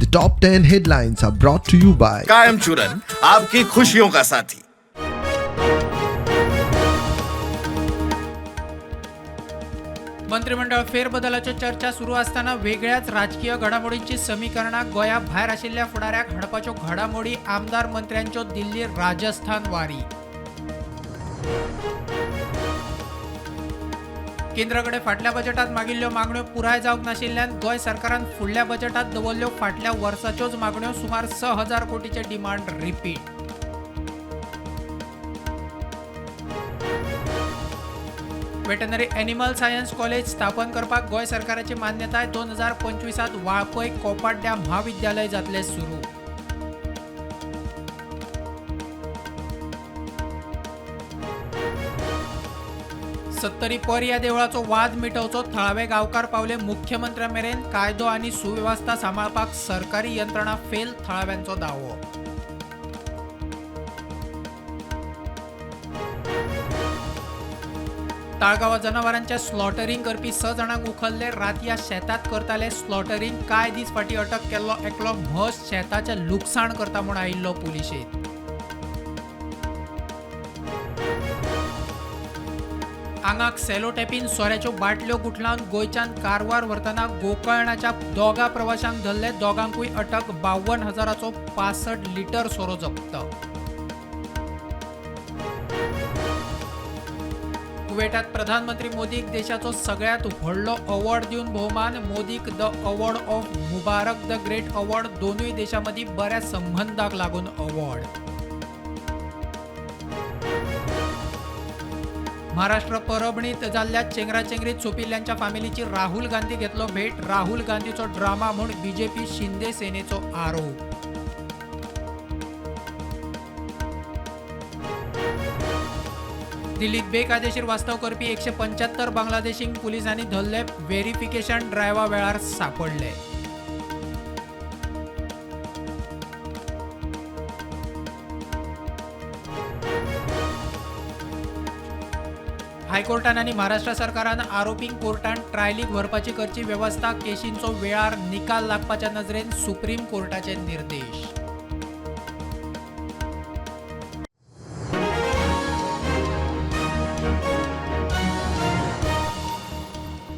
The top 10 headlines are brought to you by कायम चूरन आपकी खुशियों का साथी। मंत्रिमंडळ फेरबदलाच्यो चर्चा सुरू असताना वेगळ्याच राजकीय घडामोडींची समीकरणां गोंया भायर आशिल्ल्या फुडाऱ्याक हाडपाच्यो घडामोडी, आमदार मंत्र्यांच्यो दिल्ली राजस्थान वारी. केंद्राकडे फाटल्या बजेटात मागिल्ल्यो मागण्यो पुराय जावंक नाशिल्ल्यान गोंय सरकारान फुडल्या बजेटात दवरल्यो फाटल्या वर्साच्योच मागण्यो, सुमार 6,000 कोटीचे demand repeat. Veterinary animal science college स्थापन करपाक गोंय सरकाराची मान्यताय, 2025 वाळपय कोपाड्ड्या म्हाविद्यालय जातलें सुरू. सत्तरी पर्या देवळाचो वाद मिटोवचो, थळावे गांवकार पावले मुख्यमंत्र्या मेरेन, कायदो आनी सुवेवस्था सांबाळपाक सरकारी यंत्रणा फेल, थळाव्यांचो दावो. ताळगांवां जनावरांचे स्लॉटरिंग करपी 6 जाणांक उखल्ले, रातया शेतात करताले स्लॉटरिंग, कांय दीस फाटीं अटक केल्लो एकलो म्हस शेताचें लुकसाण करता म्हूण आयिल्लो पुलिशेंत. आंगाक सेलोटेपीन सोऱ्याच्यो बाटल्यो गुठलावन गोंयच्यान कारवार व्हरतना गोकर्णाच्या 2 प्रवाशांक धरले, दोगांकूय अटक, 52,000चो 65 लिटर सोरो जप्त. कुवेटात प्रधानमंत्री मोदीक देशाचो सगळ्यांत व्हडलो अवॉर्ड दिवन भोवमान, मोदीक the award of Mubarak the great award, दोनूय देशां मदीं बऱ्या संबंदाक लागून अवॉर्ड. महाराष्ट्र परभणीत जाल्ल्या चेंगराचेंगरीत सोंपिल्ल्यांच्या फामिलीची राहुल गांधी घेतलो भेट, राहुल गांधीचो ड्रामा म्हूण बीजेपी शिंदे सेनेचो आरोप. दिल्लीत बेकायदेशीर वास्तव करपी 175 बांगलादेशींक पुलिसांनी धरले, व्हेरिफिकेशन ड्रायव्हा वेळार सांपडले. हायकोर्टान आनी महाराष्ट्र सरकारान आरोपींक कोर्टान ट्रायलीक व्हरपाची करची वेवस्था, केशींचो वेळार निकाल लागपाच्या नजरेन सुप्रीम कोर्टाचे निर्देश.